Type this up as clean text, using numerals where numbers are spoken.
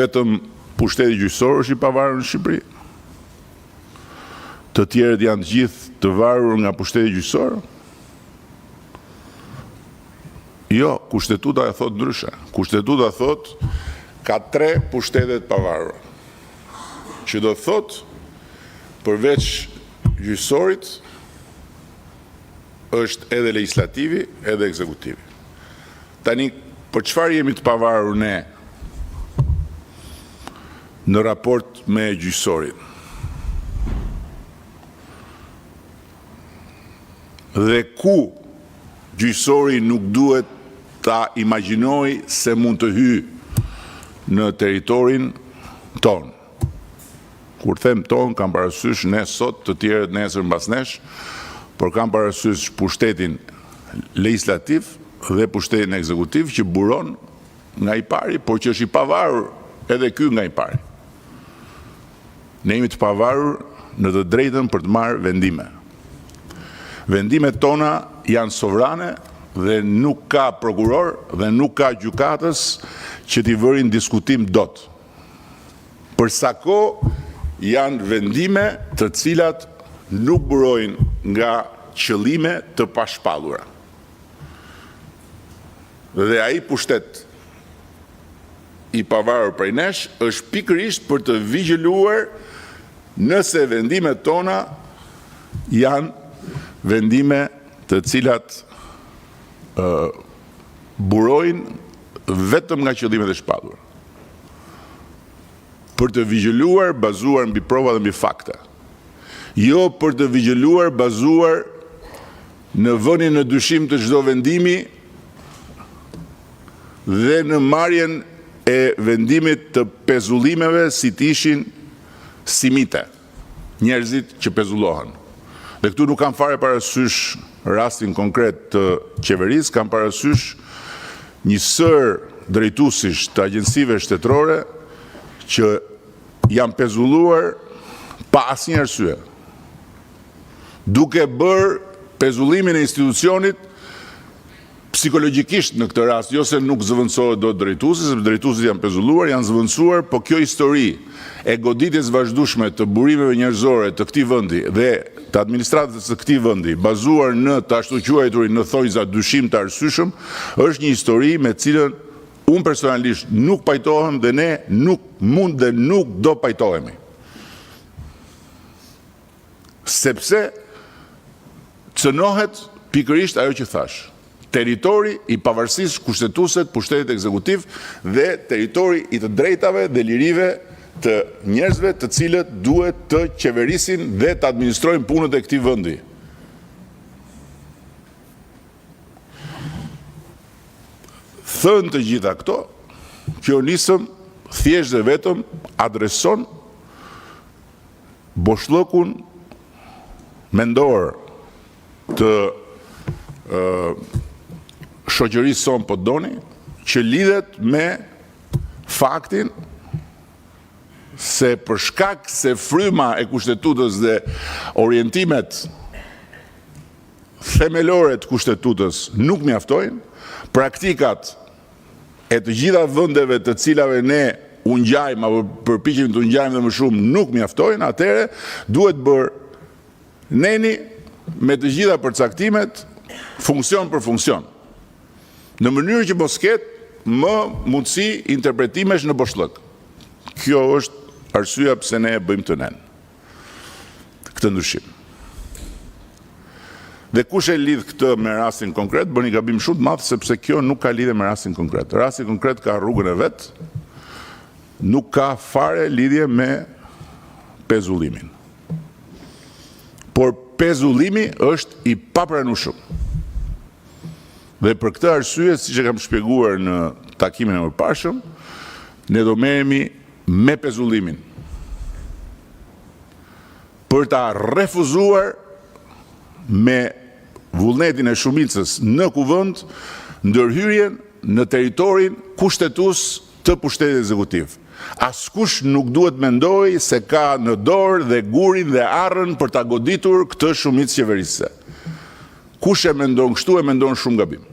vetëm pushteti gjyqësor është i pavarur në Shqipëri? Të tjerët janë të gjithë të varur nga pushteti gjyqësor? Jo, Kushtetuta e thotë ndryshe. Kushtetuta thotë ka tre pushtete të pavarura. Që do të thotë përveç gjyqësorit është edhe legjislativi, edhe ekzekutivi. Tani, për çfarë jemi të pavarur ne në raport me gjyqësorin? Dhe ku gjyqësori nuk duhet ta imagjinojë se mund të hyjë në territorin tonë. Kur them tonë, kam parasysh ne sot, të tjerët nesër mbas nesh, por kam parasysh pushtetin legjislativ dhe pushtetin ekzekutiv që buron nga i pari, por që është i pavarur edhe ky nga i pari. Ne jemi të pavarur në të drejtën për të marrë vendime. Vendimet tona janë sovrane dhe nuk ka prokuror dhe nuk ka gjykatës që t'i vërin në diskutim dot. Për sa kohë janë vendime të cilat nuk burojnë nga qëllime të pashpallura. Dhe ai pushtet i pavarur prej nesh është pikërisht për të vigjiluar nëse vendimet tona janë vendime të cilat burojnë vetëm nga qëllimet e shpallura. Për të vigjiluar bazuar mbi prova dhe mbi fakte. Jo për të vigjiluar bazuar në vënien në dyshim të çdo vendimi dhe në marrjen e vendimit të pezullimeve si të ishin simite njerëzit që pezullohen. Dhe këtu nuk kam fare parasysh rastin konkret të qeverisë, kam parasysh një sërë drejtuesish të agjencive shtetërore që janë pezulluar pa asnjë arsye. Duke bërë pezullimin e institucionit psikologjikisht në këtë rast, jo se nuk zëvendësohet dot drejtuesi, sepse drejtuesit janë pezulluar, janë zëvendësuar, po kjo histori e goditjes vazhdueshme të burimeve njerëzore të këtij vendi dhe të administratës së këtij vendi, bazuar në të ashtuquajturin në thonjza dyshim të arsyeshëm, është një histori me të cilën unë personalisht nuk pajtohem dhe ne nuk mund dhe nuk do pajtohemi. Sepse cënohet pikërisht ajo që thashë, territori i pavarësisë kushtetuese të pushtetit ekzekutiv dhe territori i të drejtave dhe lirive të njerëzve të cilët duhet të qeverisin dhe të administrojnë punët e këtij vendi. Thënë të gjitha këto, kjo nismë thjesht dhe vetëm adreson boshllëkun mendor të shoqërisë sonë po doni, që lidhet me faktin se për shkak se fryma e Kushtetutës dhe orientimet themelore të Kushtetutës nuk mjaftojnë, praktikat e të gjitha vendeve të cilave ne u ngjajmë apo përpiqemi t'u ngjajmë dhe më shumë nuk mjaftojnë, atëherë duhet bërë neni me të gjitha përcaktimet funksion për funksion, në mënyrë që mos ketë më mundësi interpretimesh në boshllëk. Kjo është arsyeja pse ne e bëjmë këtë nen. Këtë ndryshim. Dhe kush e lidh këtë me rastin konkret, bën një gabim shumë të madh sepse kjo nuk ka lidhje me rastin konkret. Rasti konkret ka rrugën e vet, nuk ka fare lidhje me pezullimin. Por pezullimi është i papranueshëm. Dhe për këtë arsye, siç e kam shpjeguar në takimin e mëparshëm, ne do merremi me pezullimin. Për ta refuzuar me vullnetin e shumicës në Kuvend ndërhyrjen në territorin kushtetues të pushtetit ekzekutiv. Askush nuk duhet të mendojë se ka në dorë dhe gurin dhe arrën për ta goditur këtë shumicë qeverisëse. Kush e mendon kështu e mendon shumë gabim.